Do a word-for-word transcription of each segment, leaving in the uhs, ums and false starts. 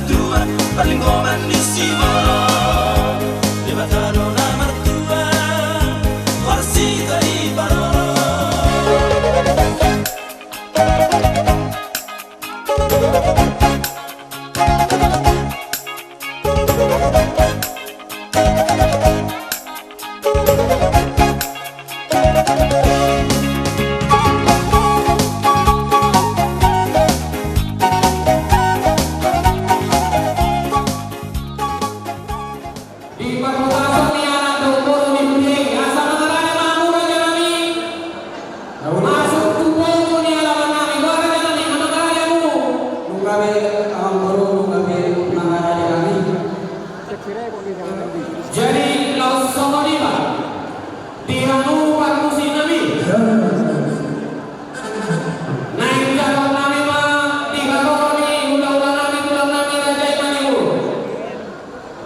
Tuhan, parlinggoman ni siborok, Debata do na martua, horas hita diparorot. Di parhorasan ni anak dohot boru ni huria i, asa mangarade ma hamu raja nami. Masuk tu pogu ni alaman nami, boha raja nami, mangarade hamu. Nunga be, amang boru, nunga be mangarade hami. Jadi, laos songon i ma di hamu parmusik nami. Naeng jalo nami ma di haroro ni hulahula nami, tulang nami, Raja i Manihuruk.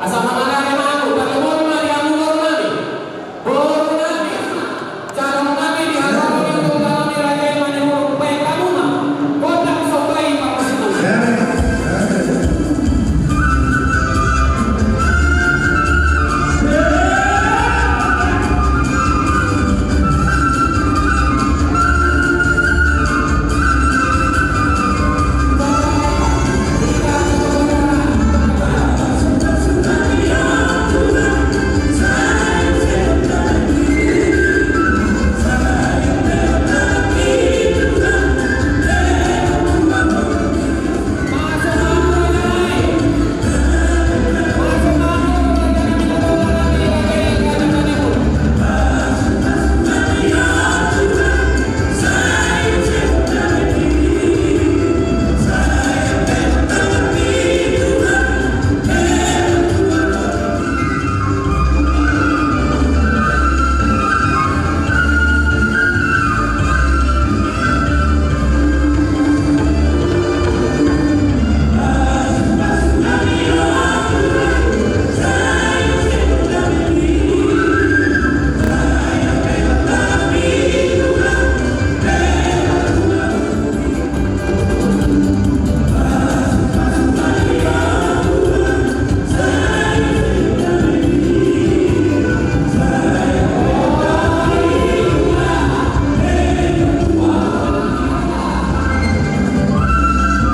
Asa mangarade ma hamu, parlebon ma di hamu boru nami. Boru nami, jalo nami di haroro ni hulahula nami, Raja i Manihuruk, baen hamu ma gondang somba i parmusik nami.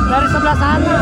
Dari sebelah sana.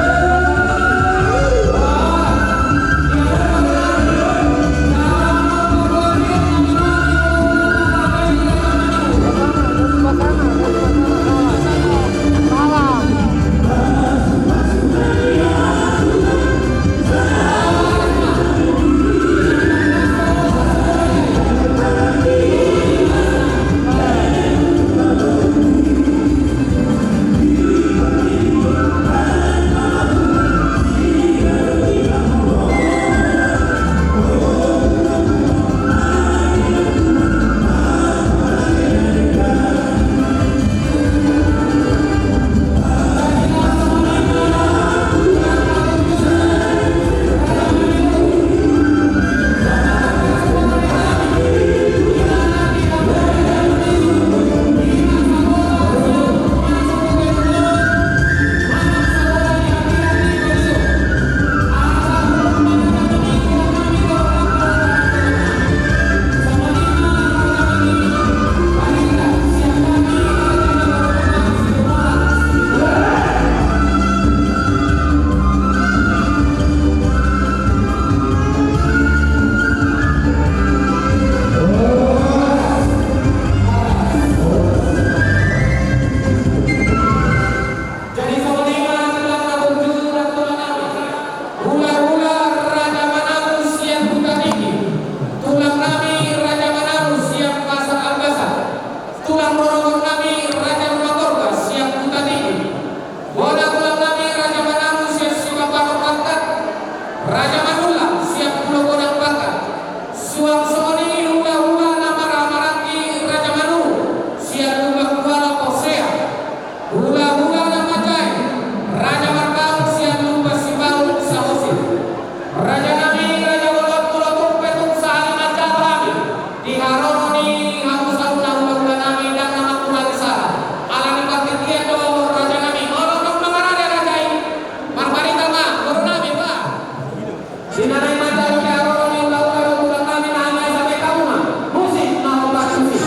Di na naeng manjalo pe haroro ni hulahula dohot tulang nami na hami asa baen hamu ma. Musik, na hombar musik.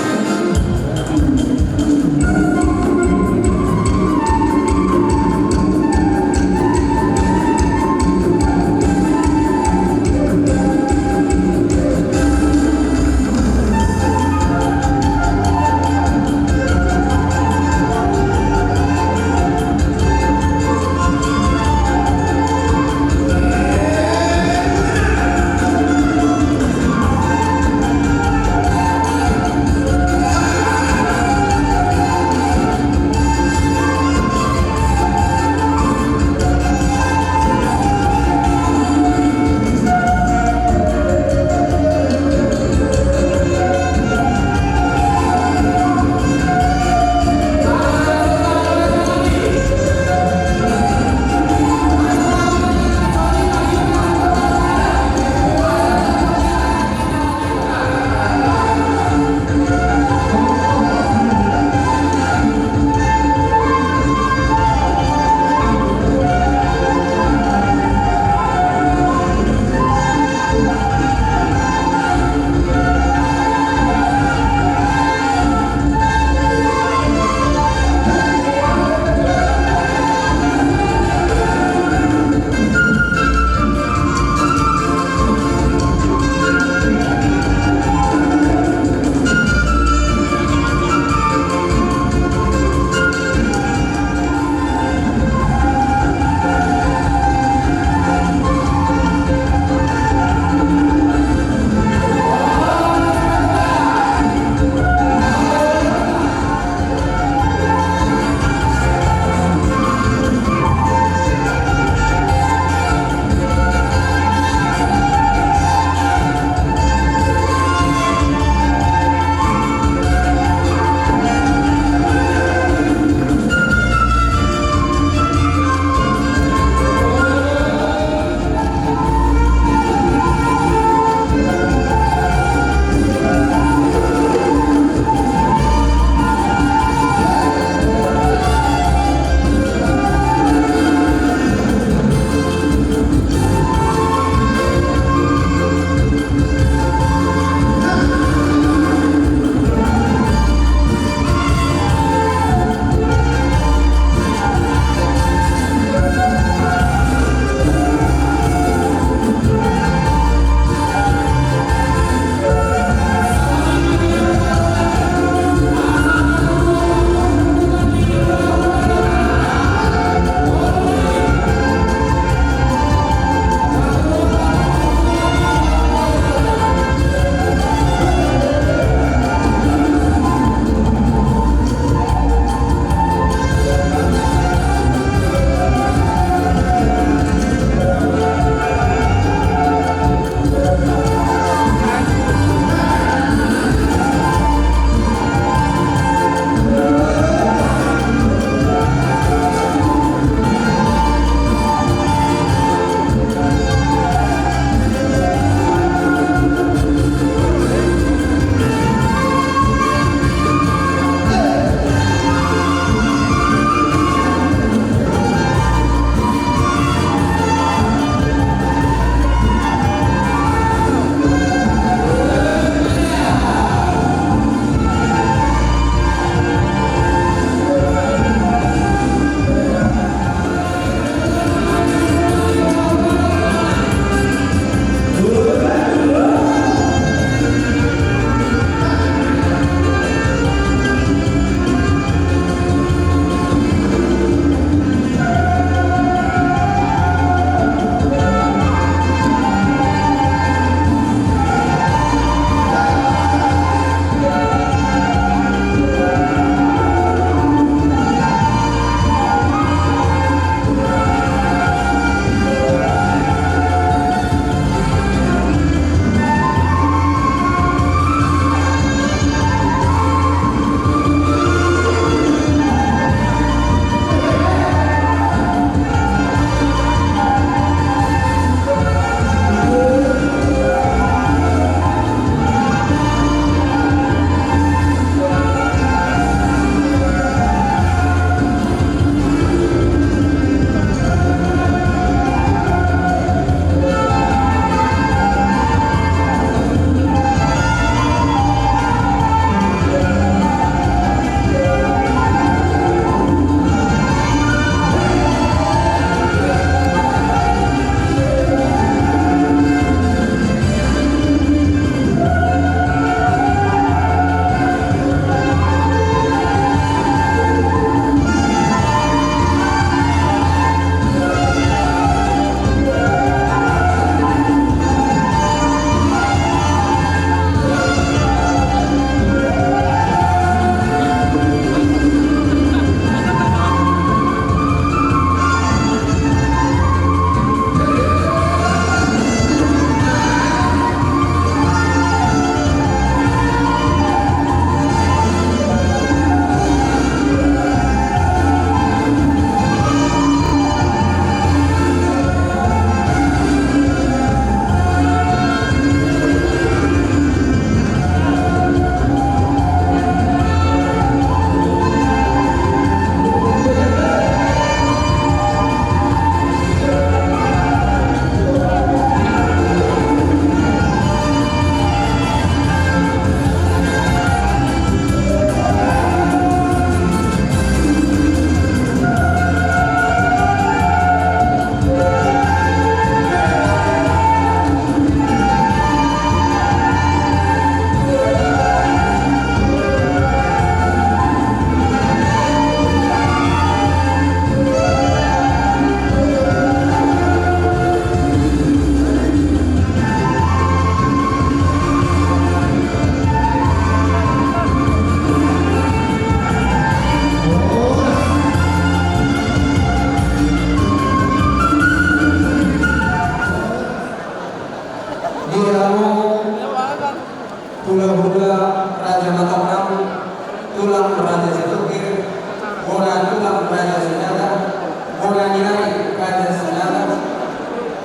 Raja Sinaga,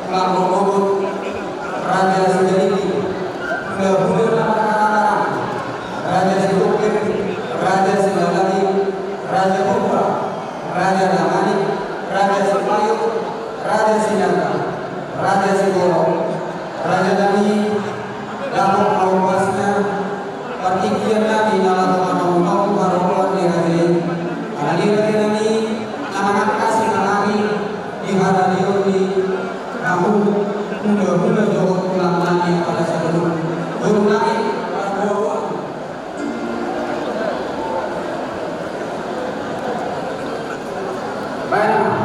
Tulang Rorobot, Raja Sijaliki, hulahula na marhaha, Raja Sitompir, Raja Silalai, Raja Purba, Raja Damanik, Raja Sipayo, Raja Sinaga, Raja Siborok, Raja Dani, dapot na umpasna, partingkian nami na laho manomu-nomu haroan ni raja i, ala ni raja nami na mangangkasi nami di haradeon ni hamu hulahula dohot tulang nami apala saluhut. Boru nami, parboruan. Baik.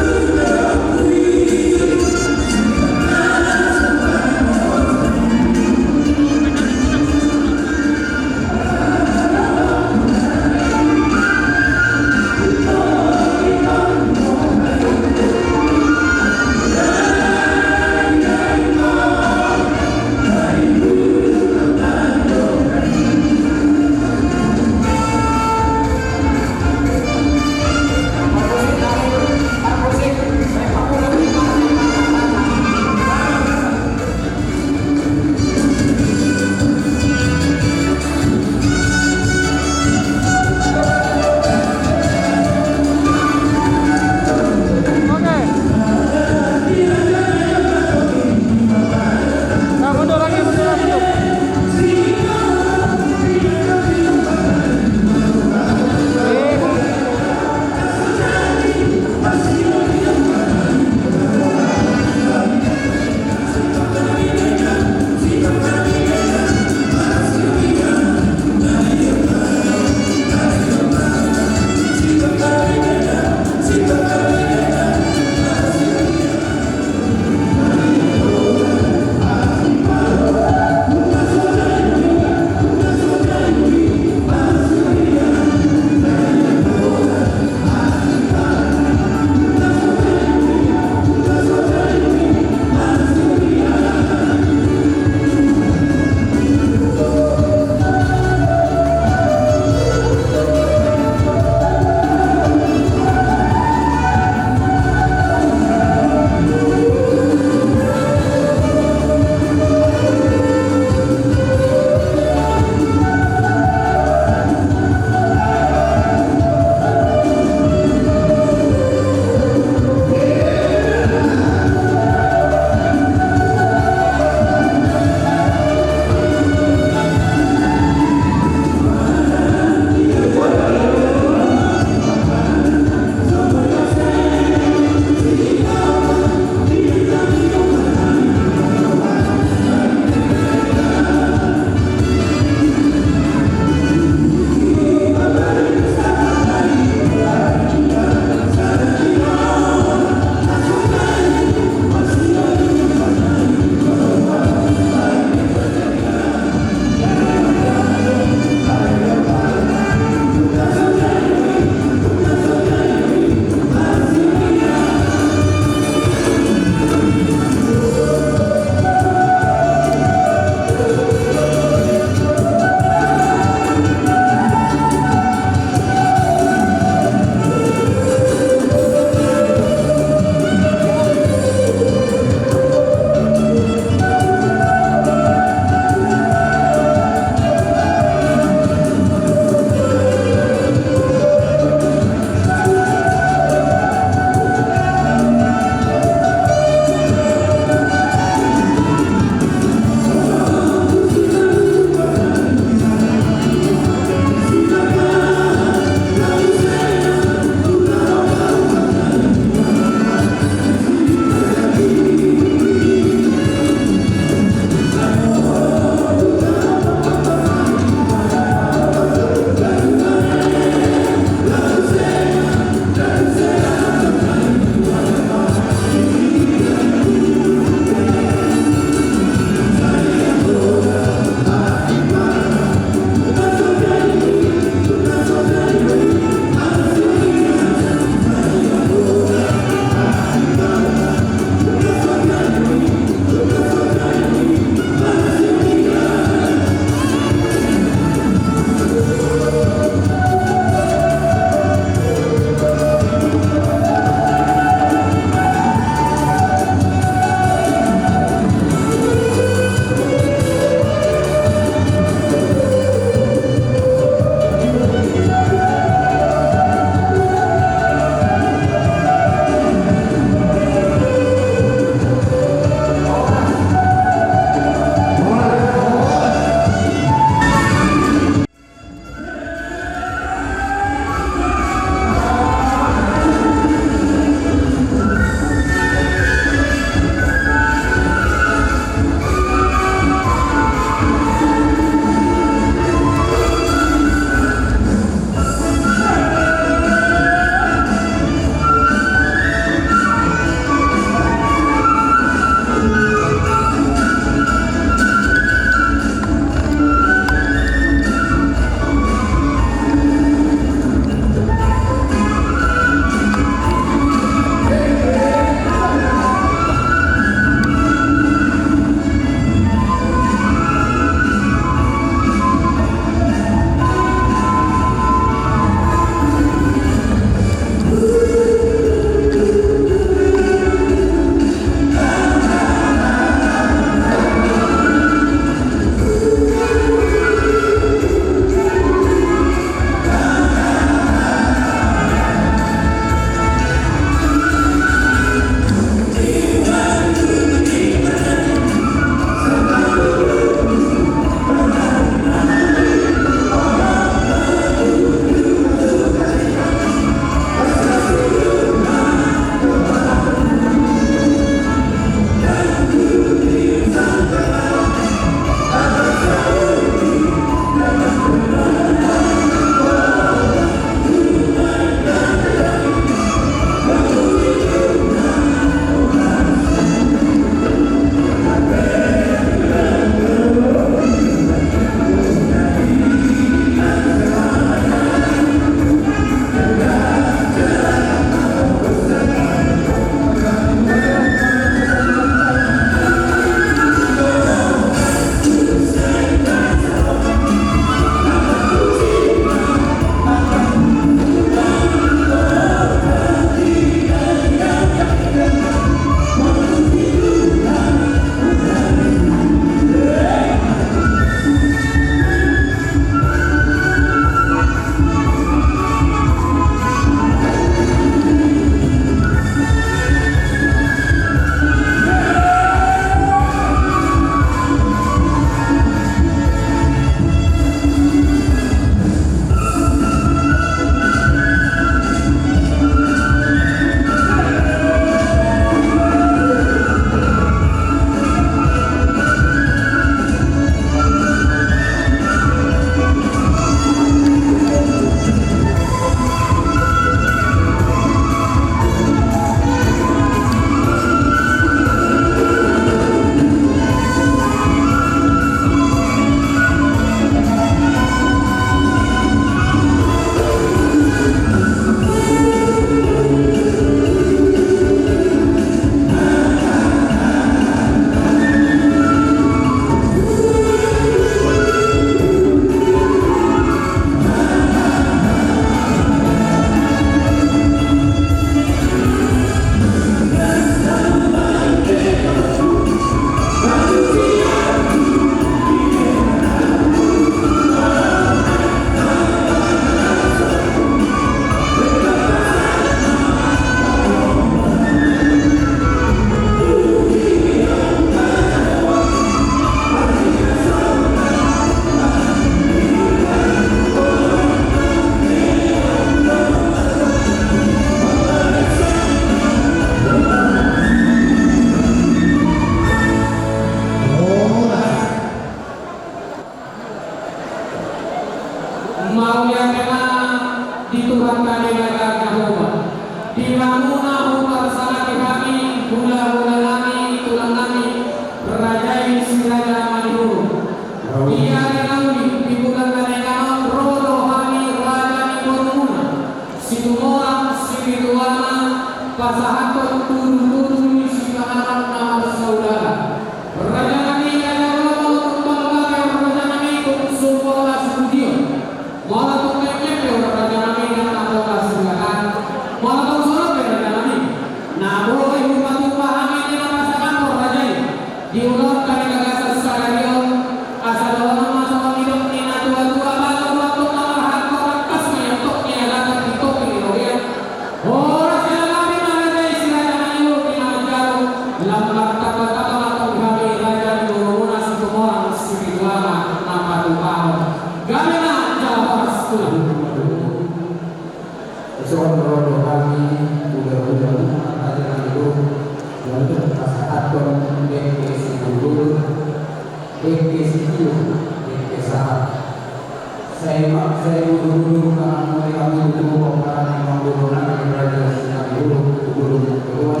Sai ma, sai bulu-bulu, na muli hamu tu pomparan ni amangboru nami, raja Simanjorung, bulu-bulu ketua.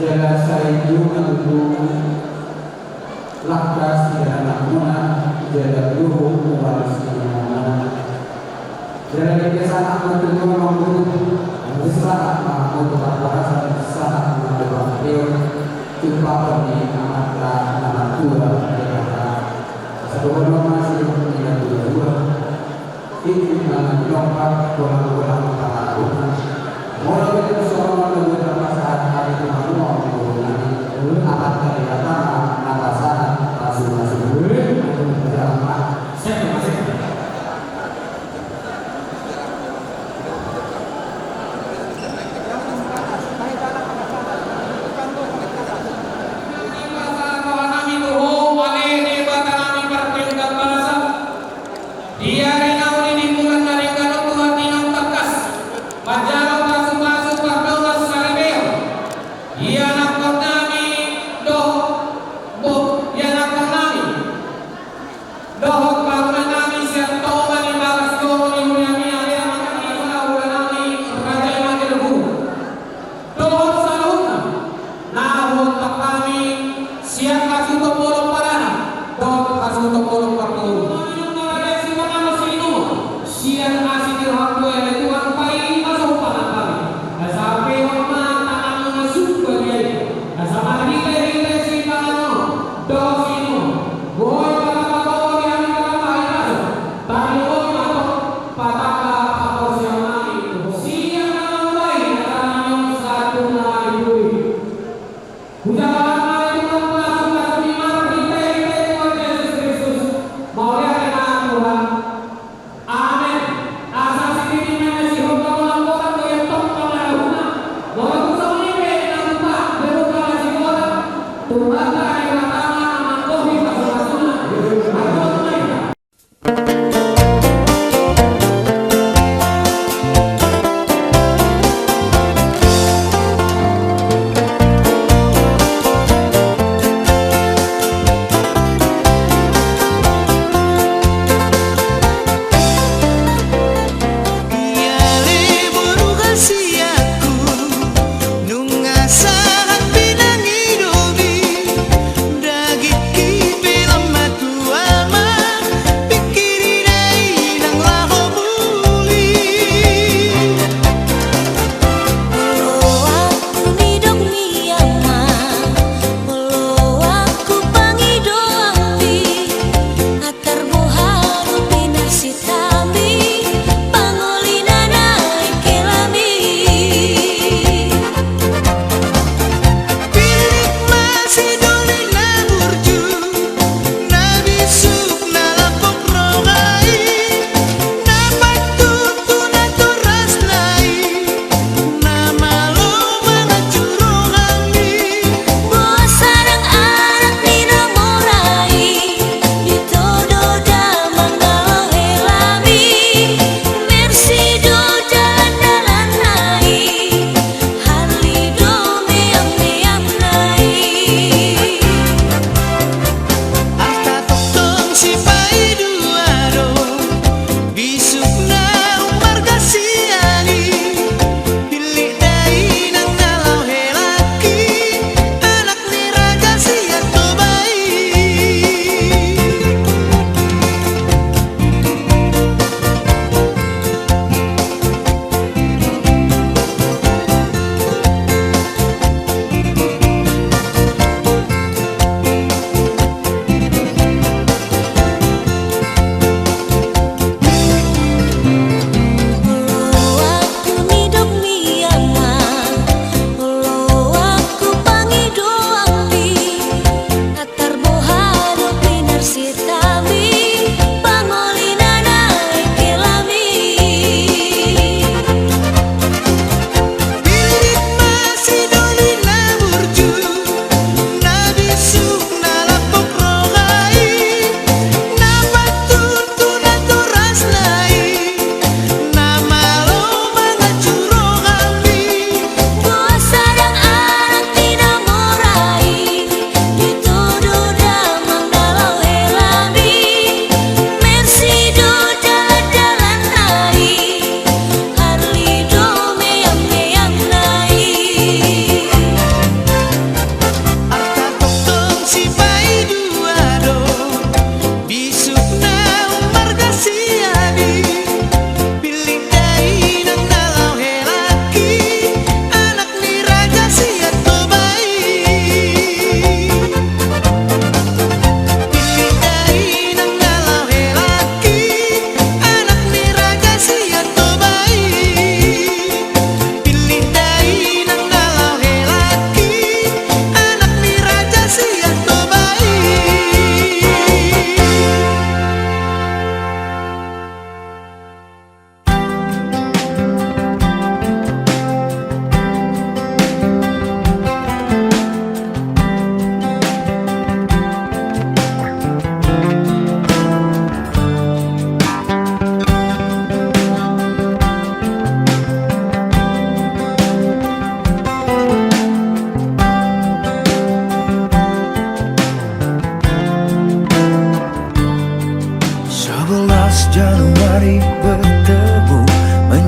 Jala sai bulu na bulu langkas di anak muna, jala bulu mual si muna. Jala di kesahat ma tu amangboru, sahat ma tu parhorasan, sahat ma tu pangkataion, tu pahon ni amanta na martua Debata. Sadohon ma sidok ni na tua-tua. Tingki na nilompa, golang-golang pangarahutna. Molo tung songon on do tapasahat hami tu hamu amangboru nami, Amanta Debata ma na pasahat pasu-pasu. Jala ma. Di ari na uli, di bulan na denggan on, tu hatiha na tangkas, manjalo pasu-pasu pardongan saripeon di anakkon nami dohot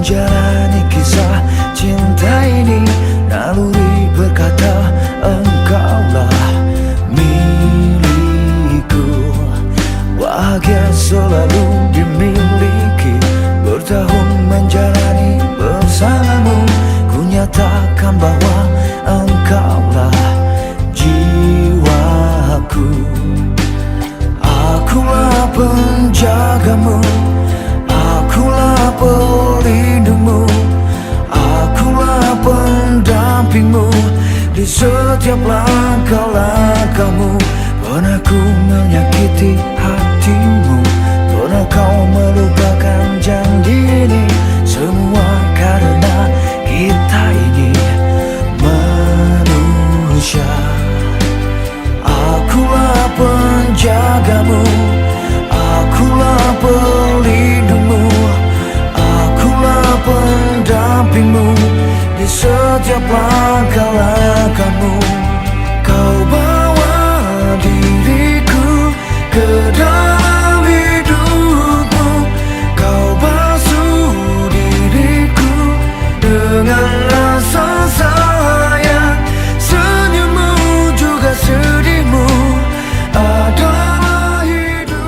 Jalani kisah cinta ini, naluri berkata, engkaulah milikku. Bahagia selalu dimiliki, bertahun menjalani bersamamu. Ku nyatakan bahwa engkaulah jiwaku. Akulah penjagamu, akulah pelindungmu, akulah pendampingmu di setiap langkah-langkahmu. Pernah ku menyakiti hatimu, pernah kau melupakan janji ini, semua karena kita ini manusia. Akulah penjagamu, akulah pelindungmu, akulah pendampingmu di setiap langkah-langkahmu. Kau bawa diriku ke dalam hidupmu, kau basuh diriku dengan rasa sayang, senyummu juga sedihmu adalah hidup.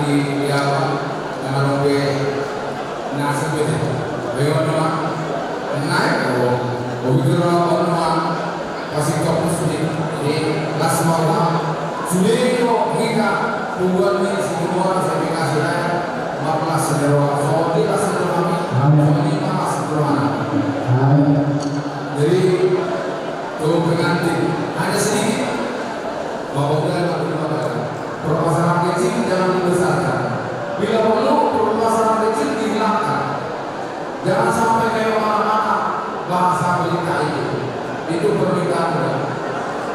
Di, di apa? Nama dope nasi bete. Ayo nama. Naik, oh. Begitu nama nama. Pasti kau mesti. Ini las malam. Sudah itu kita buat di sini orang saya dikasih lah. Maaf lah sendiri. So, di las itu kami. Amin. So, ini maaf sederhana. Amin. Jadi, tuh pengantin hanya sedikit. Bapak udah, Bapak udah, Bapak. Permasalahan kecil jangan dibesarkan. Bila perlu, permasalahan kecil dihilangkan. Jangan sampai kayak orang-orang bahasa berita itu. Itu permintaan udah.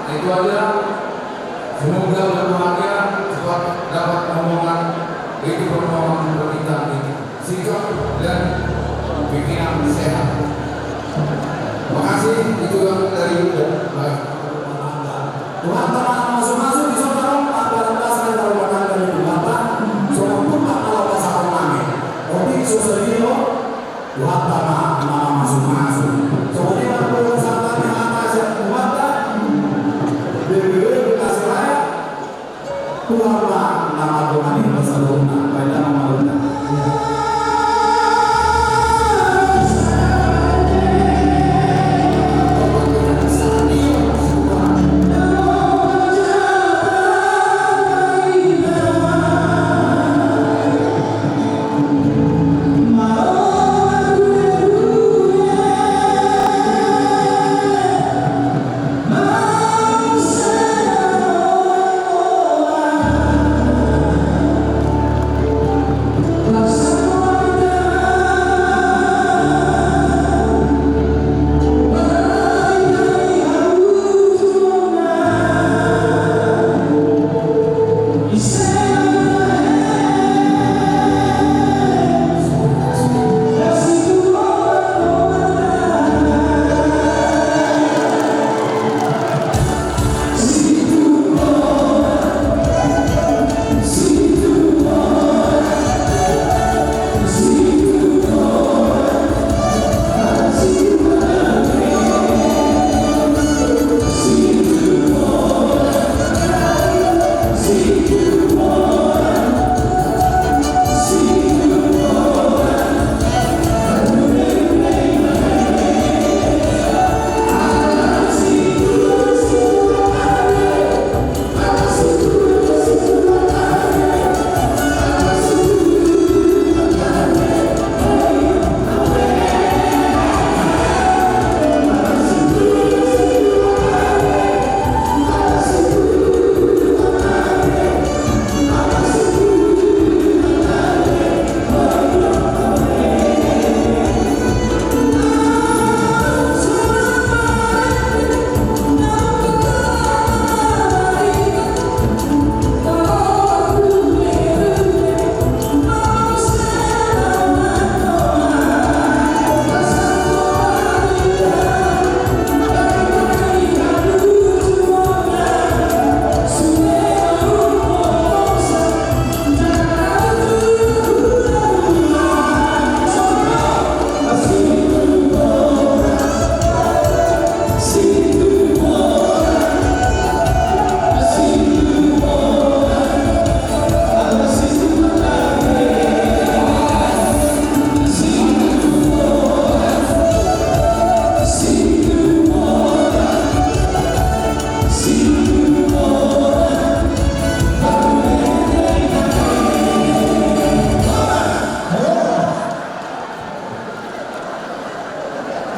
Itu aja. Semoga berbahagia, cepat dapat omongan. Itu permohonan permintaan itu. Sikap dan pikiran sehat. Makasih, itu yang dari Uda. Baik. Tuhan tangan masuk-masuk di sana, apa dan pas dari rumah tangga di Bapak, sama pun tak kalau pas aku nangis. Tapi sesuai lo, Tuhan tangan nama masuk-masuk. Seperti mana boleh sampai di atas yang Bapak, beri kasih raya, Tuhan ma na mandongani saluhutna, baen damang ma.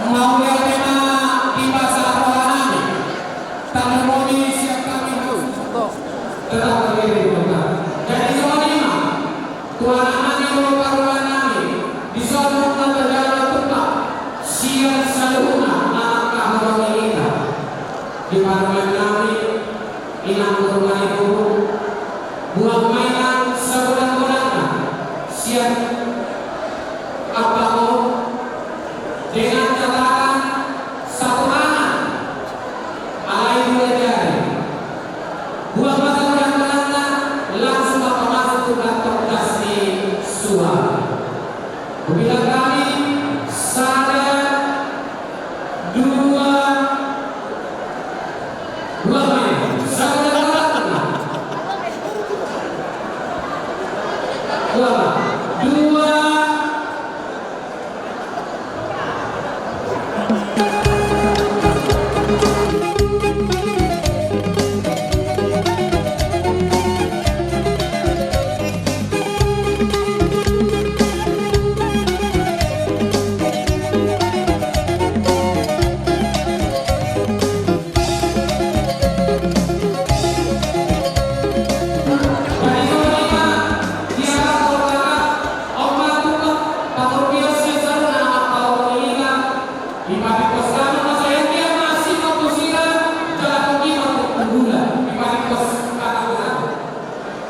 Mauliate ma di basa roha nami. Tarlumobi sian hami. Tetap berdiri, Bapak. Jadi, songon i ma, tu anak nami, tu parulaen nami, dison ma tajalo tumpak sian saluhutna na mangkaholongi hita. Di parulaen nami, inang guru nami, buang ma inang sagodang-godangna sian ampang on, dengan catatan satu anak, alai dua jari. Buang ma sagodang-godangna, langsung ma pamasuk tu kantong das ni suara. Hubilang hami, sada, dua, dua ma i, sada, dua. Dua.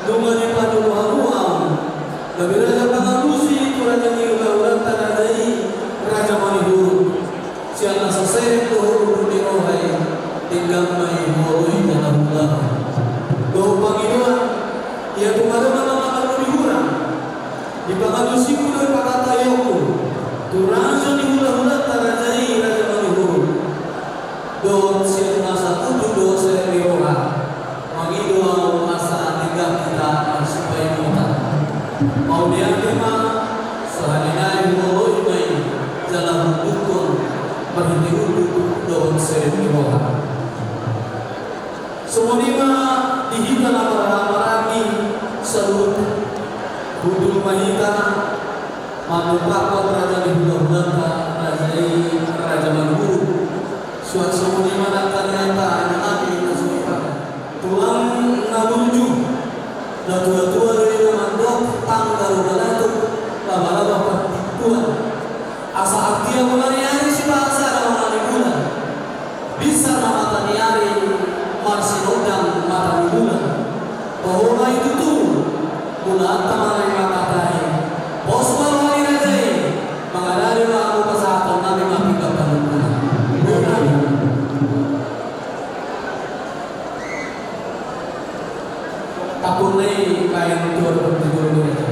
Nunga dipatudu hamu ahu, gabe raja pangalusi tu raja ni hulahulanta raja i, raja Manihuruk. Sian na so serep dohot udur ni roha i, denggan ma i huoloi jala huulahon. Dohot pangidoan, ia tung adong na mangalului hurang, dipangalusiku do i, patatai ahu tu raja ni hulahulanta raja i, raja Manihuruk. Dohot sian na saputu dohot serep ni roha. Mangido ahu asa denggan hita marsipaimota. Mauliate ma, sahali nai huoloi ma i, jala huundukhon marhite unduk dohot serep ni roha. Songon i ma di hita na marhahamaranggi saluhut. Hundul ma hita mandompakhon raja ni hulahulanta raja i, raja Manihuruk. Suang songon i ma nang hata ni hata, inang hami na suhi. Tulang na burju, natuatua do i na mandok, tanggal balatuk, labalaba parpintuan. Asa artia mulani ari sipahasada mata ni bulan. Binsar ma mata ni ari marsinondang mata ni bulan. Toho ma i tutu, mulaanta ma na i mangkatai. Pos ma roha ni raja i, mangalari ma hamu pasahaton nami ma pinggan panungkunan. Tapur na i baen tu adopan tu jolo ni raja.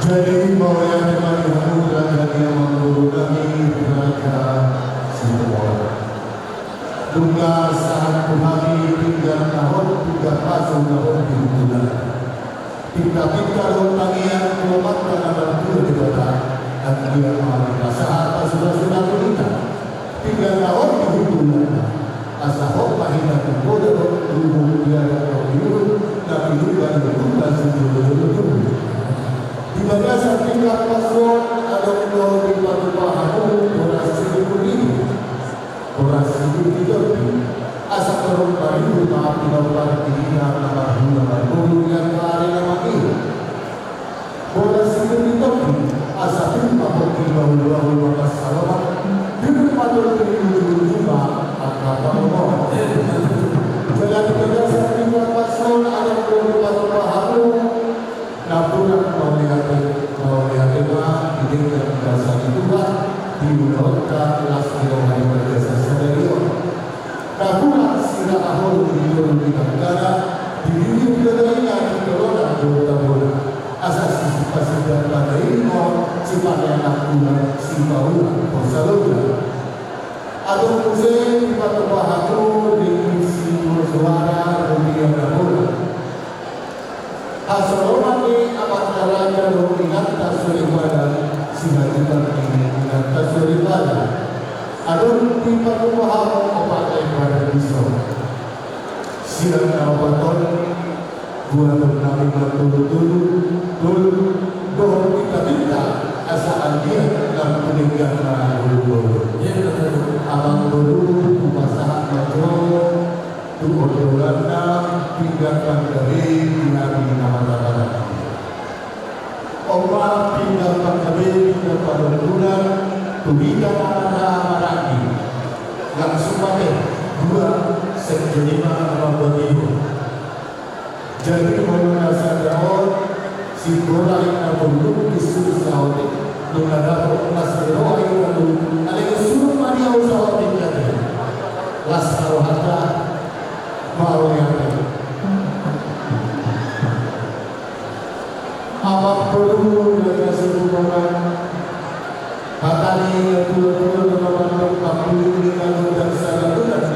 Jadi mauliate ma di hamu raja ni amangboru nami raja Sitohang. Nunga sahat tu hami pinggan na hot, pinggan pasu na hot di hundulan. Pingka-pingka dohot tangiang tu Amanta na martua Debata, anggiat ma dipasahat pasu-pasuna tu hita. Pinggan na hot di hundulanna, asa hot ma hita tu poda dohot tubu di adat dohot di uhum, na pinungka ni Ompunta sijolo-jolo tubu. Di bagasan pinggan pasu on adong do dipatupa hamu boras siduku i. Boras siduku i tondi, asa torop maribur ma pinompar di hita na marhula marboru di angka ari na mangihut. Boras siduku i tondi, asa tung ma pongki bahul-bahul manghaholongi, tung ma tolhas ujung-ujung ma angka pangomoan. Jala di bagasan pinggan pasu on adong do dipatupa hamu. Napuran mauliate, mauliate ma di denggan basa ni Tuhan, di ulaonta las ni roha di bagasan sadari on. Napuran sirara holong di toru ni tanggana, di bibir dadaina di tolonan do tabona. Asa sipasipasindak bana i ma on, sipanean angkula, sipaula, posa loja. Adong muse dipatupa hamu di si Dua Suara, Rupiah Napoleon. Haholongan ni amanta raja dohot inanta soripada, sihajutan ni inanta soripada. Adong dipatupa hamu opat lembar piso. Sian na opat on, buaton nami ma tolu-tolu, tolu, dohot pinta-pinta, asa anggiat nang tu denggan na ngolu-ngolu. Amangboru, hupasahat ma jo tu ondolanna pinggan panggabe di hami na marhahamaranggi. On ma pinggan panggabe, pinggan panungkunan tu hita na marhahamaranggi. Langsung ma te, dua, sekjen i ma na mambuat ibur. Jadi molo na sada on, simbora inna burju, bisuk saotik, nunga dapot las ni roha i, lalu alai surut ma di ahu saotik, jadi las ni rohanta. Mauliate. Amangboru, raja Sibungan. Hata ni natua-tua na mandok, pangkulu ni na gondang sada bulan.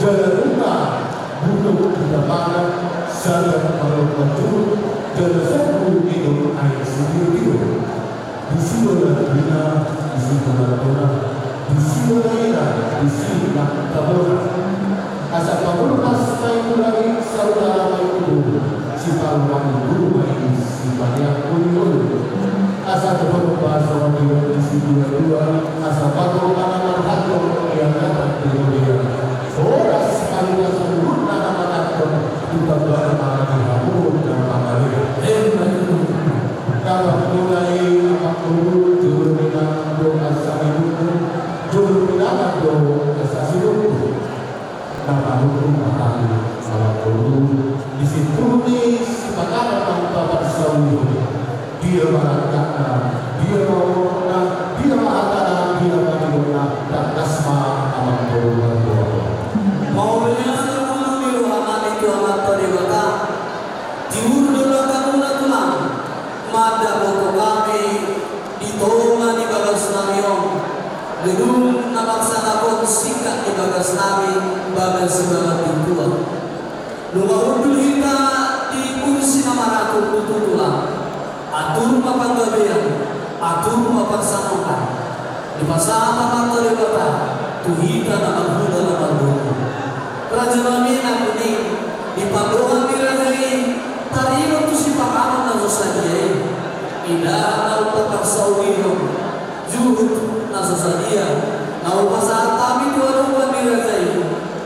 Jala nunga butuk di Tabanan, sada parlompan julu, jala sobu minum aek sitio-tio. Disi do lambina, disi do lambona, disi do daina, disi nang tabona. Asa pabornas ma i tu langit, saudara ma i tu boru, sipaloman ni boru ma i, sipaneang holi-holi. Asa dohonon ma songon nidok ni situa-tua, asa bagot ma na marhato, iangatan di robean. Horas ma di na saluhutna na manganhon, tu tambana ma di hamu na mangalean. Emma tutu. Amang boru i, amang boru, jolo pinangan do asa sidungkun, jolo pinangan do asa sidungkun. Na manungkun ma hami, amang boru, di simpul ni sipanganon na hupaparsaulihon. Dia ma rangkatna, dia ma umurna, dia ma hatana, dia ma nidokna, tangkas ma amang boru marboa. Mauliate ma di roha nami tu Amanta Debata. Tiur do langkamuna tulang, mandapothon hami di tonga ni bagas nami on, gedung na marsangap on singkat ni bagas nami, bagas sibagas tua. Nunga hundul hita di kursi na maratur tutu tulang. Atur ma panggabean, atur ma parsangapan. Dipasahat Amanta Debata tu hita na marhula na marboru. Raja nami na kuning, di pandohan ni raja i, taringot tu sipanganon na so sadia i. Indahan na hupaparsaulihon, juhut na so sadia, na hupasahat hami tu adopan ni raja i.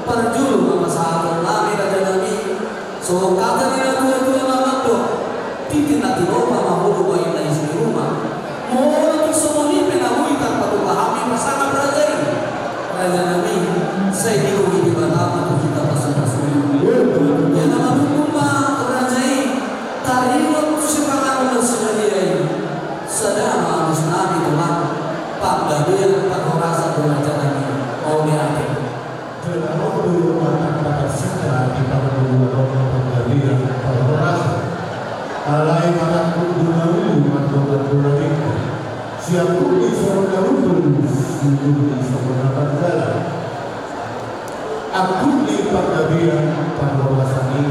Parjolo ma pasahaton nami, raja nami, songon hata ni natua-tua na mandok: Tintin na tinopa ma hulu baen na isi ni ruma. Molo tung songon i pe na boi tarpatupa hami pasangap raja i. Raja nami, sai digohi Debata ma tu hita pasu-pasu i. Ia na manungkun ma raja i, taringot tu sipanganon na so sadia i. Sada ma alus nami tulang, panggabean parhorasan do, raja nami. Mauliate. Jala ro do manang patar sita di parboruon on panggabean parhorasan. Alai marangkup do na uli mandongani do na denggan. Siangkup ni songon na hundul, siundul ni songon na mardalan. Angkup ni panggabean parhorasan i.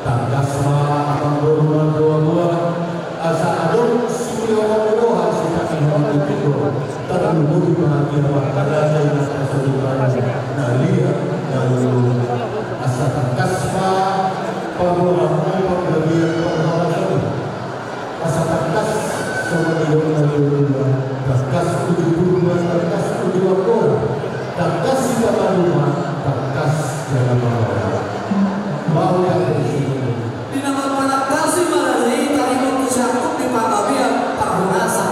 Tangkas ma amang boru marboa-boa, asa adong sitio ni roha, sitio ni roha di tinggo, tarlumobi ma di amang raja i na pasogit baru, na liat na lolo. Asa tangkas ma parboa-boa panggabean parhorasan i. Asa tangkas songon nidok ni natua-tua, tangkas uju Purba, tangkas uju Angkola, tangkas hita maduma, tangkas jala maola. Mauliate. Di na mampanangkasi ma raja i taringot tu siangkup ni panggabean parhorasan.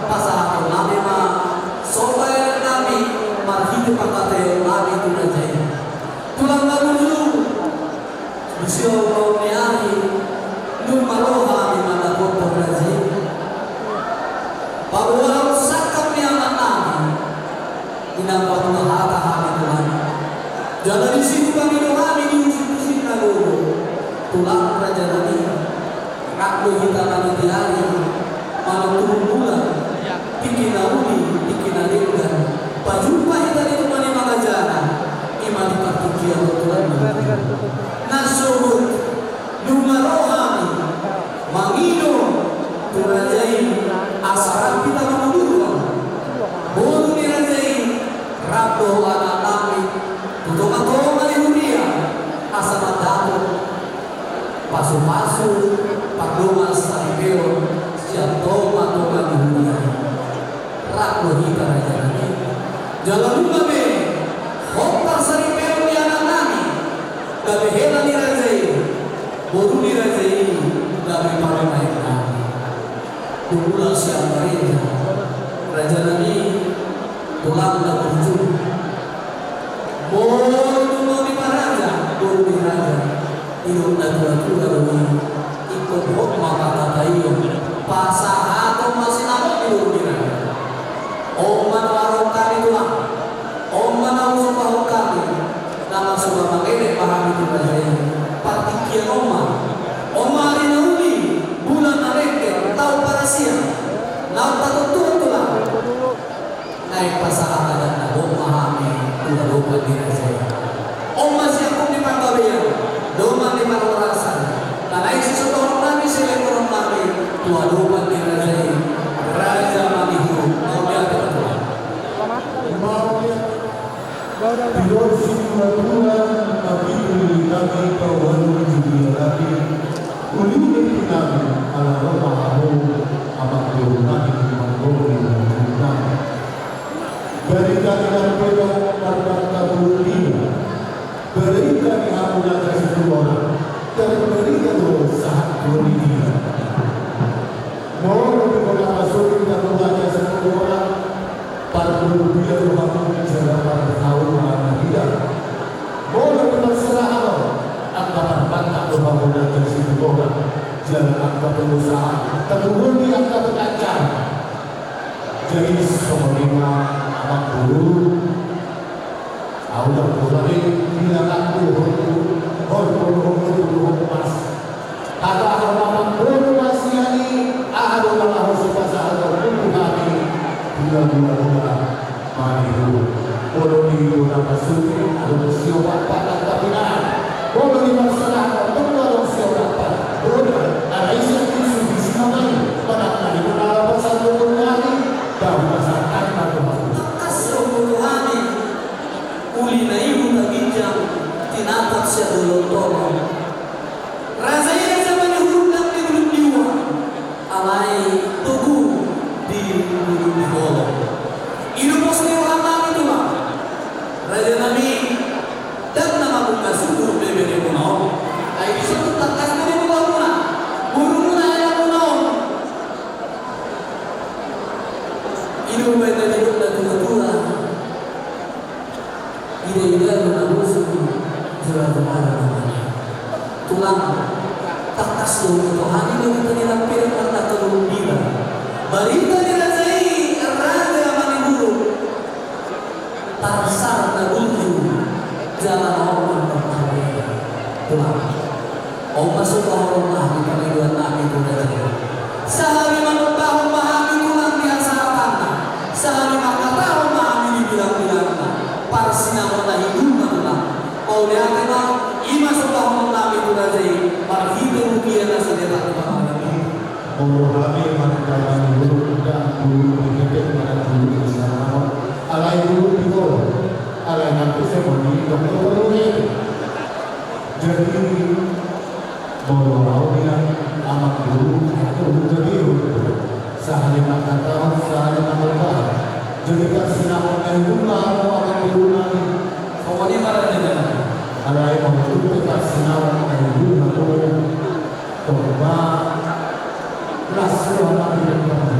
Pasahaton nami ma somba elek nami marhite pangkataion nami tu raja i. Tulang na burju, di siamun ni ari, nunga ro hami mandapothon raja i. Paboahon sangkap ni anak nami, i na patua hata hami tulang. Jala disi hupangido hami di usik-usik na gogo, tulang raja nami. Rap do hita maniti ari, manang tu bulan, tingki na uli, tingki na denggan, pajumpa hita di toma ni mangajana, i ma di partingkian on tulang. Na sogot, nunga ro hami mangido tu raja i, asa rap hita mangudurhon boru ni raja i, rap dohot anak nami tu tonga-tonga ni huria, asa mandapot pasu-pasu, pardongan saripeon sian tonga-tonga ni huria. Rap do hita raja nami. Jala nunga be hot parsaripeon ni anak nami, gabe hela ni raja i, boru ni raja i, gabe parumaen nami. Dung mulak sian bareja, raja nami, tulang na burju. Molo dung mau diparaja boru ni raja, didok natua-tua do i, ingkon hot ma pangkataion, pasahaton ma sinamot di boru ni raja. On ma na huarohon hami tulang, on ma na husombahon hami, na marsomba mangelek ma hami tu raja i. Partingkian on ma, on ma ari na uli, bulan na denggan, taon parasian, naung tatontuhon tulang. Naeng pasahat adat na gok ma hami tu adopan ni raja i. On ma siampung ni panggabean, dongan ni parhorasan, na naeng sisombahon nami, sielekhon nami tu adopan ni raja i, Raja Manihuruk. Mauliate ma tulang. Mauliate. Didok situa-tua, na pitu lili nami, paualu ni jugia nami, uli ni inang nami, ala ro ma hamu amangboru nami, manggomgom di inang nami. Barita ni Lampedang, Marmarta Purnia, barita ni hamu na sian Situmorang, tarbarita do sahat tu Purnia. Molo pe bona pasogit hamu na sian Situmorang, parpuluh dia do hamu jala parhauma na hidang. Molo pe marserahan, angka parmantap do hamu na sian Situmorang, jala angka pengusaha, tarlumobi angka pengajar. Jadi songon i ma amangboru, ahu ndang pola be bilang anggo horbo, horbo, horbo, horbo, horbo mas. Hata hamu amangboru ma sian i, aha do na laho so pasahaton tu hami, tu na mula-mula. Manihuruk. Molo di bona pasogit, adong do siopat-opat angka pinangan. Molo di marserahan, tong do adong siopat-opat. Bona, alai sian i sude sinamot i, manang na di bona lapasan do bona i, tahu pasahat ma tu hamu. Tangkas do tu hami, uli na i Huta Ginjang, tinatap sian dolok tolong. Raja i Raja Manihuruk, ndang di bulung di uang, alai togu di bulung di holong. I do pos ni roha nami tulang. Raja nami, ndang na mangungka sungkun be beremuna on. Ai dison tangkas do mangungka muna, borumuna, helamuna on. I do umbahen na didok natua-tua. Ida-ida do na bosur, jala jala do na mate. Tulang, tangkas do tu hami barita ni Lampedang martangka dolok dila. Barita ni raja i, Raja Manihuruk. Tarsar na burju, jala na oman marhata. Tulang. On ma sombahon nami, pangidoan nami tu raja i. Sahali mangombahon ma hami tulang di hasaratanna, sahali manghatahon ma hami di bilang-bilangna, parsinamot na hidung ma tulang. Mauliate ma, i ma sombahon nami tu raja i, marhite rupiah na so diatap di pangalaman i. Molo hami marga Manihuruk, ndang bulung di hepeng manang bulung di sinamot, alai bulung di holong, alai nang pe songon i, ndang porlu hepeng. Jadi, molo ahu nian amangboru, ahu jadi, sahali manghatahon, sahali mangombahon. Jadi, parsinamot na hidung ma hamu amangboru nami. Songon i ma raja nami. Alai molo tung pe parsinamot na hidung hamu, tong ma las roha nami.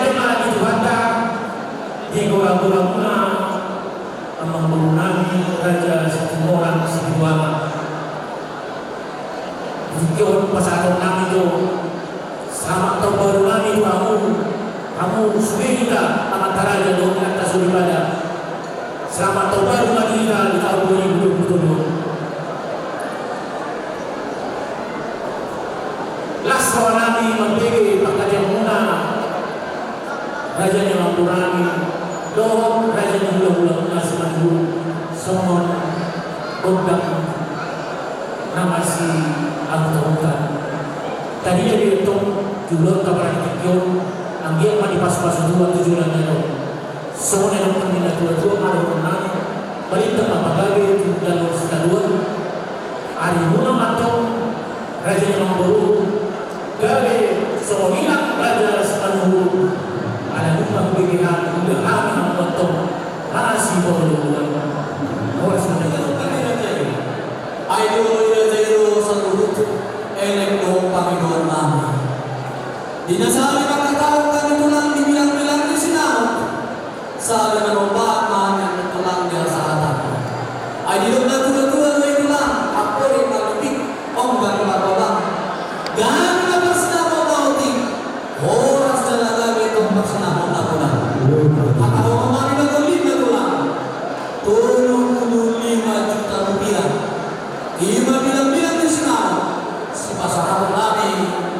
Tarida ma di Tuhanta di goragoramuna, amangboru nami Raja Situmorang Siliwangi. Di tingki on pasahaton nami do selamat taon baru nami tu hamu, hamu sude hita amanta raja dohot inanta soripada. Selamat taon baru ma di hita di taon dua ribu dua puluh dua. Las roha nami mambege pangkataion muna, raja ni amangboru nami dohot raja ni hulahula muna Simanjungut, songon gondang na masiahuthahut. Tarida do i antong di ulaonta partingkian on, anggiat ma dipasupasu Tuhan tu joloan ni ari on. Songon na nidok ni natuatua ma dohonon nami, balintang ma pagabe tu joloan sitadoan. Arimuna ma antong raja ni amangboru, gabe songon inang raja Simanjungut. Ala dung ma hubege hami, huida hami hamu antong masipaolooloan. Horas ma di hami. Ai dioloi raja i do saluhut elek dohot pangidoan nami. Di na sahali manghatahon hami tulang di bilangbilang ni sinamot, sahali manombahan ma hami tulang di hasahatan. Ai didok natuatua do i tulang, amporik ma lipik, onggang ma golang. Gabe ma parsinamot na otik, horas jala gabe tong parsinamot na godang. Angka dohonon nami na tolu ma tulang. Tolu pulu lima juta rupiah. I ma bilangbilang ni sinamot. Sipasahaton nami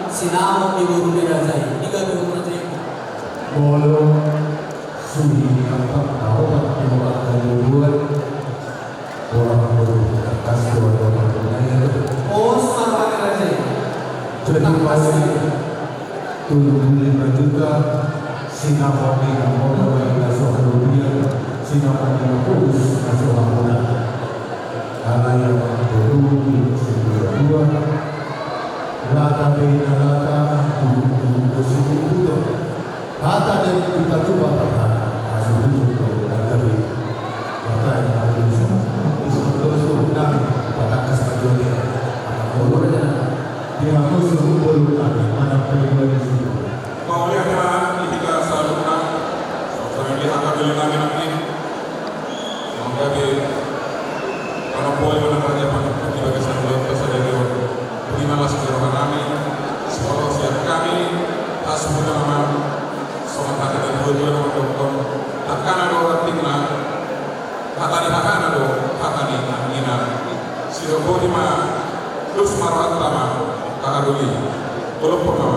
sinamot di boru ni raja i. Di gabungan raja i. Molo suhi angka na opat di angka boruan. Orang boleh kasih orang. Jadi, masih tujuh puluh lima juta, sinamot ni na molo, baik na so rupiah, sinamot ni na pulus, na so hamuna. Ala yang dulu, dua, lata be na lata, dulu, dulu, dulu, dulu. Hata dan kita tu bapak hata, asuh tu tu tu, dan lebih. Maka yang harus bisa terus tu, dan patah kasih jual dia. Apa kau boleh dia? Dia harus sebut boleh, mana perlu di situ. Mauliate ma di hita saluhutna, songon i di hata doli nami nangkin. Manggabe, panombohon ma na raja pangkuput di bagasan ulaonta sadari on. Pudi ma las ni roha nami, sipaloas hami, hasuhuton ma, songon hata ni natuatua na mandok on, hata na do rantingna, hata ni hahana do, hata ni anggina. Sidohoti ma, dos ma rohanta ma, angka na doli. Tolong pun ma.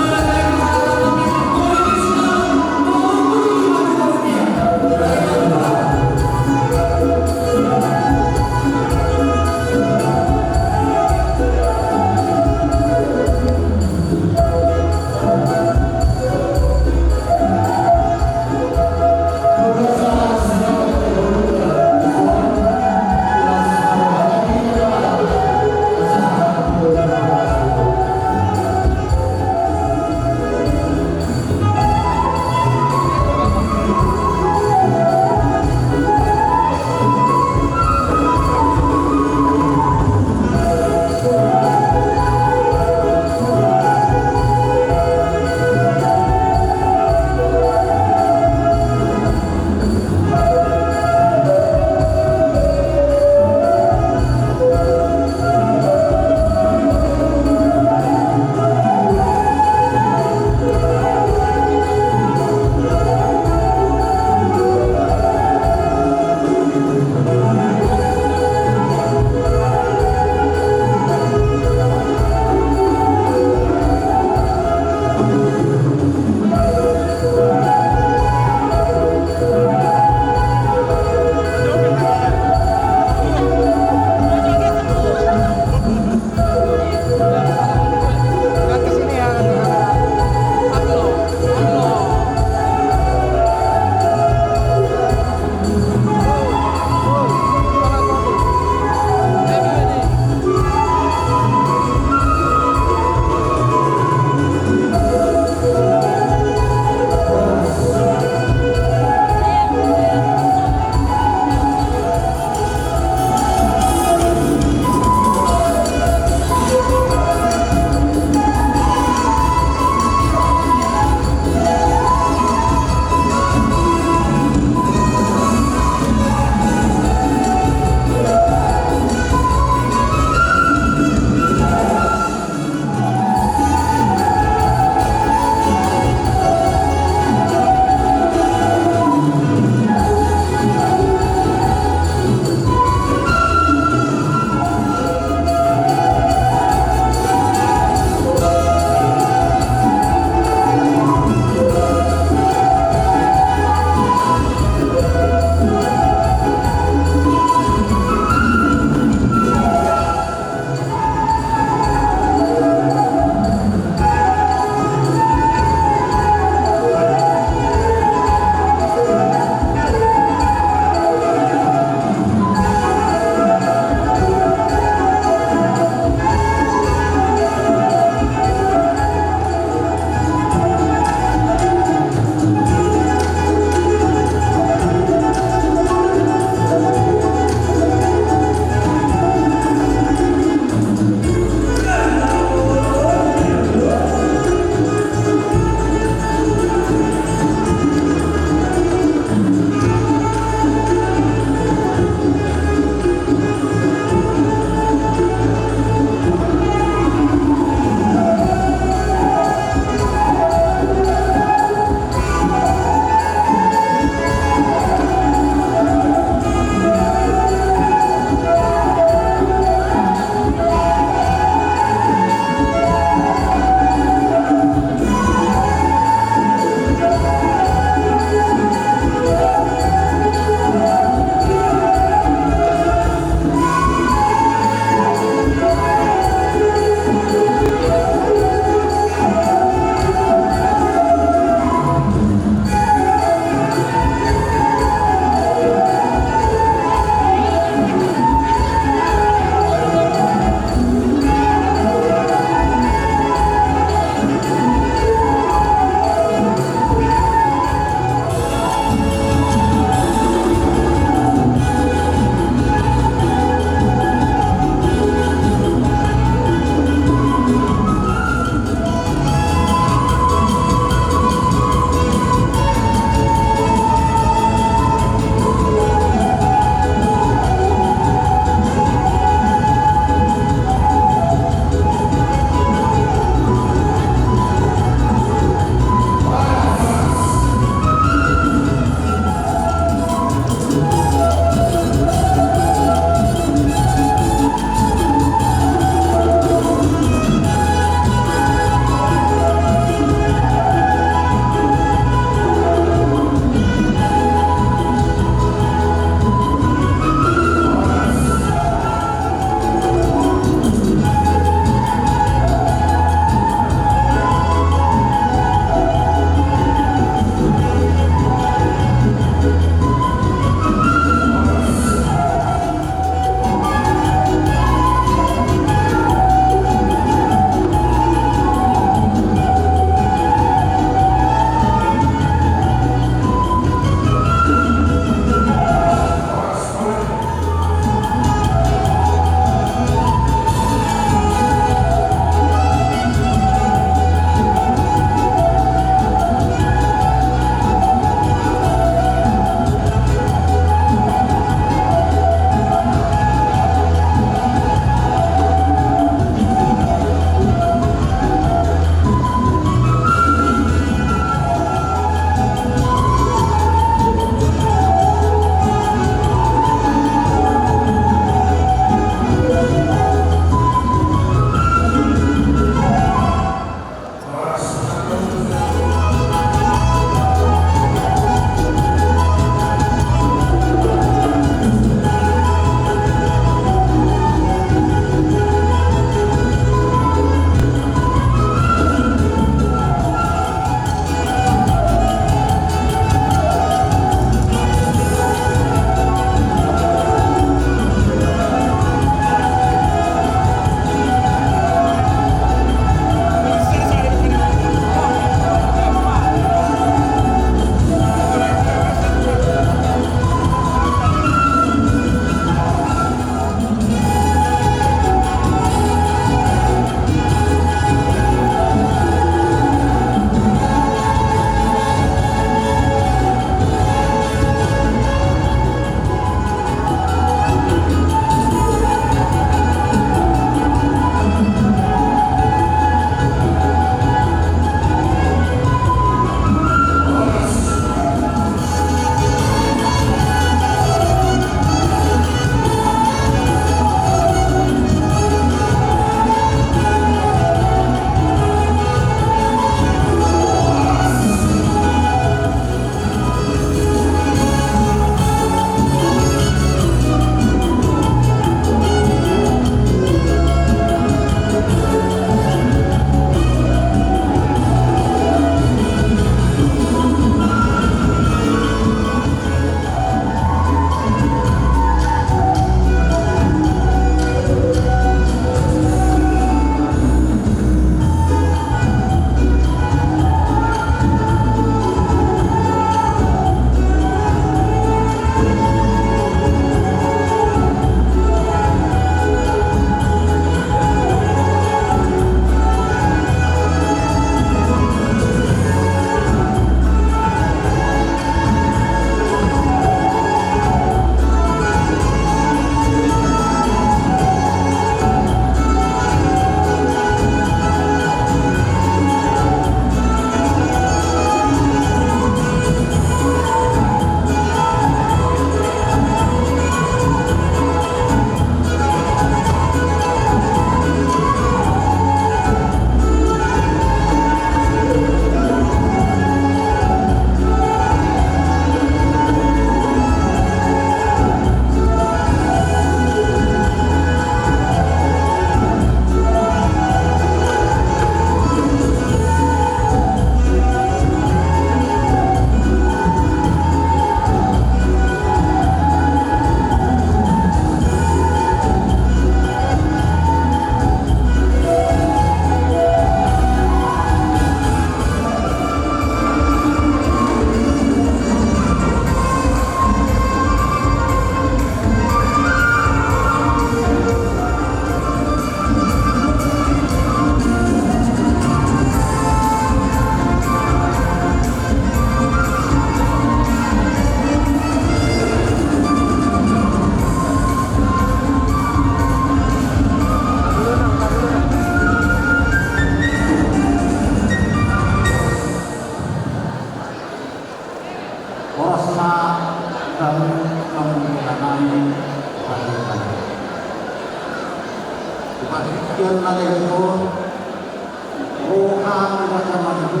Roha ni Raja Manado.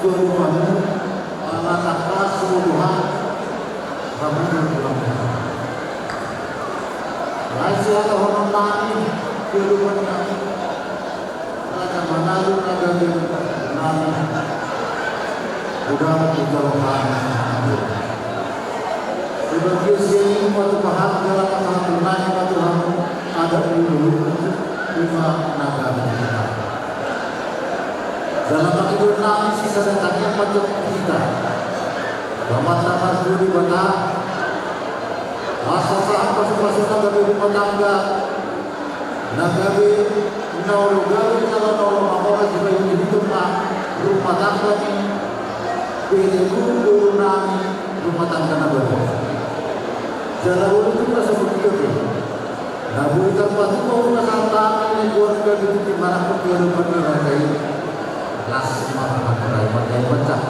Tuhan Tuhan, ala tangkas semua Tuhan. Raja Manado, Raja Manado, Raja Manado. Udah kita rohani. Sebagai siang ini patupaham dalam pasangan tunai patuham ada dulu lima naga kita. Dalam patuham nami sisa datangnya pajak kita. Selamat tanggal dua di Batak. Masa saat pasu-pasu naga di rumah tangga. Na gabe na olo gabe jala na olo mamora jala i di tongah rumah tangga ni bere guru nami rumah tangga na baru. Jala olo tu na sebut dia tu. Na bui tarpatu mau na santa ni keluarga di di mana pun dia lupa ni raja i. Las mah pakai pakai pecah.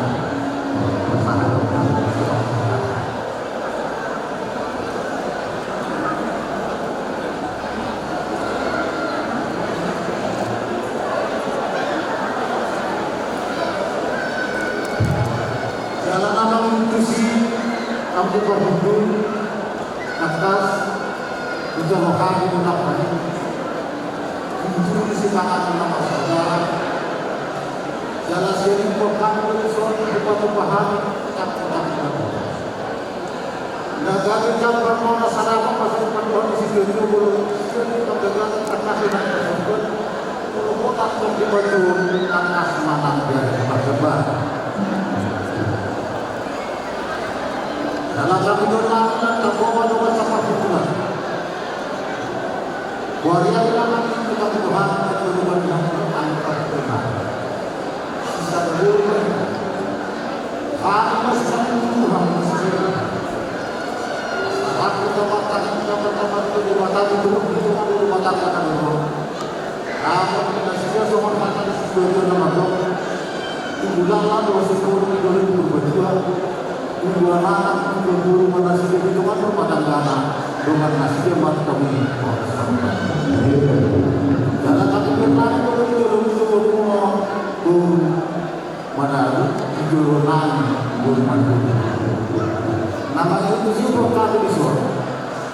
Jala na manguntusi ampu parhundul, tangkas, ujar rohani, ujar rohani. Untusi pangan nama saudara. Jala siring kok kami bersuara di batu pahami, tak tak tak. Na gabe jambar mona sadapa pasal paduan di situ itu bulu situ panggagal tangkas na tersebut. Bulu botak pun di batu tangkas manang biar cepat cepat. Dalam kami doa tak bawa doa sama Tuhan. Waria bilang kami Tuhan Tuhan dan Tuhan yang angkat Tuhan. Sisa dulu. Kami masih satu Tuhan masih. Aku tempat tadi tempat tempat itu di mata itu di rumah tangga kan dulu. Aku tidak sisa sama kata di situ nama dong. Ulang lah dosa sepuluh di dulu itu berjuang. Tujuan anak, tujuan guru, mana sudah itu kan rumah tanggana. Dengan nasib yang mati kami. Dalam kami berlari, kalau itu belum itu, belum, mana itu, tujuan guru, mana itu. Nama itu sih, buat kami di suara.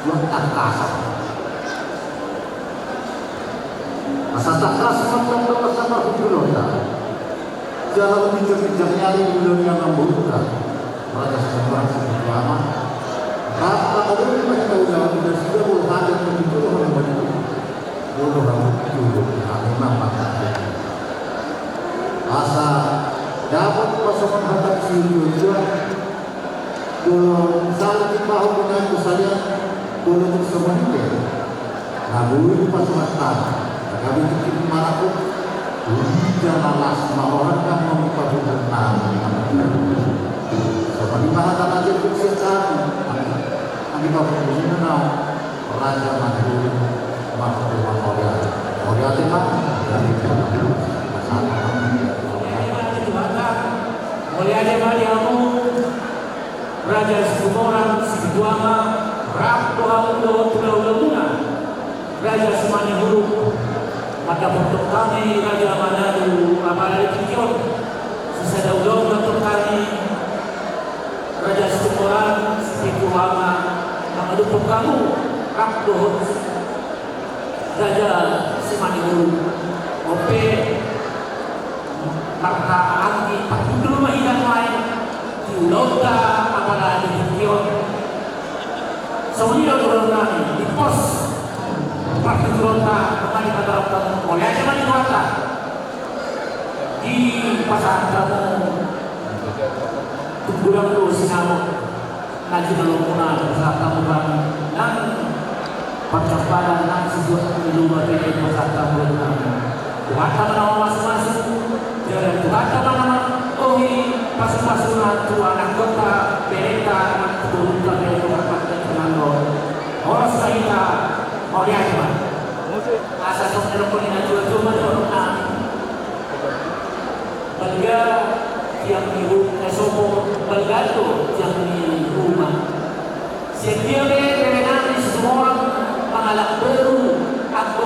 Buat tak kasar. Asa tangkas mantap sama hukum. Jala binjang-binjang ni ari bulan yang membuka. Raja Sembah Sembah Lama. Rap maka dulu mah kita udah udah sudah bulu hajat begitu orang banyak. Bulu rambut dulu kami mah mata. Asa dapat pasangan hajat si dua. Jolo saling di pahu dengan kusalian. Jolo bersama dia. Nabu itu pas mata. Kami bikin maraku. Udah malas mauran kan membuka buku nami. Sama di mana tanah dia pun siap kami. Kami bawa buku nami. Raja Manado, maka rumah Korea. Korea tema. Mauliate ma di hamu, Raja Situmorang, Sipituama, rap dohot hula-hulamuna, Raja Simanihuruk, mandapothon hami Raja Manado, apala di tingki on, sisada ulaon mandapothon hami, Raja Situmorang, Sipituama, mangadophon hamu, rap dohot Raja Simanihuruk. On pe marhaha anggi parhundul ma hita nuaeng di ulaonta apala di tingki on. Songon i do ulaon nami di pos parhundulonta nunga dipatorop hamu. Mauliate ma di Tuhanta. Dipasahat hamu tu godang do sinamot na jinalomuna, dipasahat hamu nang parjampalan, nang situan ni luma pe dipasahat hamu. Tuhanta ma na mamasumasu, jala Tuhanta ma na manggohi pasupasuna tu anakkonta, berenta, nang tu borunta, berenta, berenta, berenta. Horas ma hita, mauliate ma. Asa songon na nidok ni natuatua ma dohonon nami. Balga tiang ni ru-, eh, sopo, balga do tiang ni ruma. Sian dia pe bere nami Situmorang mangalap boru, anggo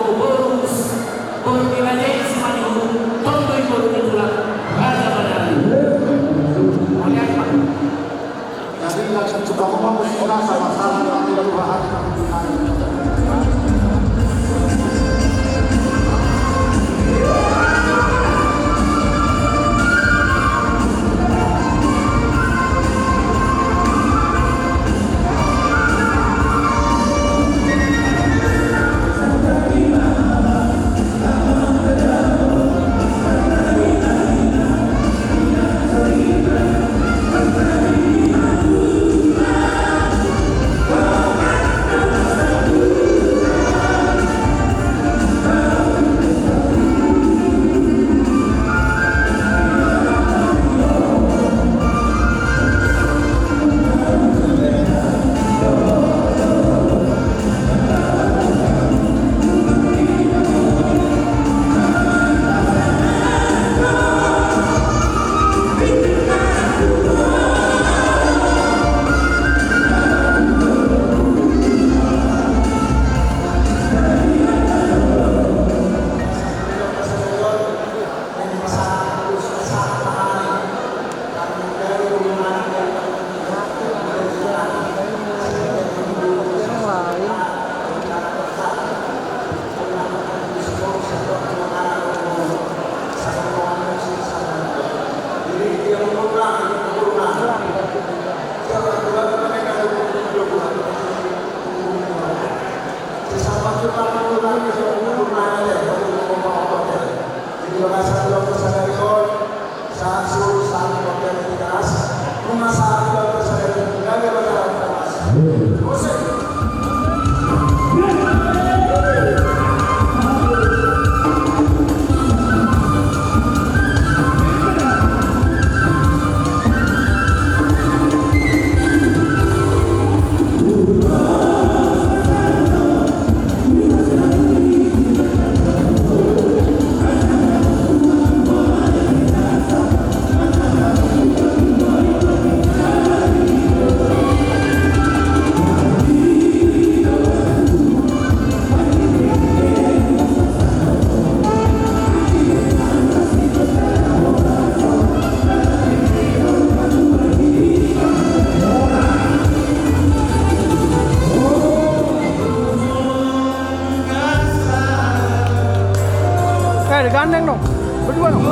Eh, digandeng dong. Berdua dong.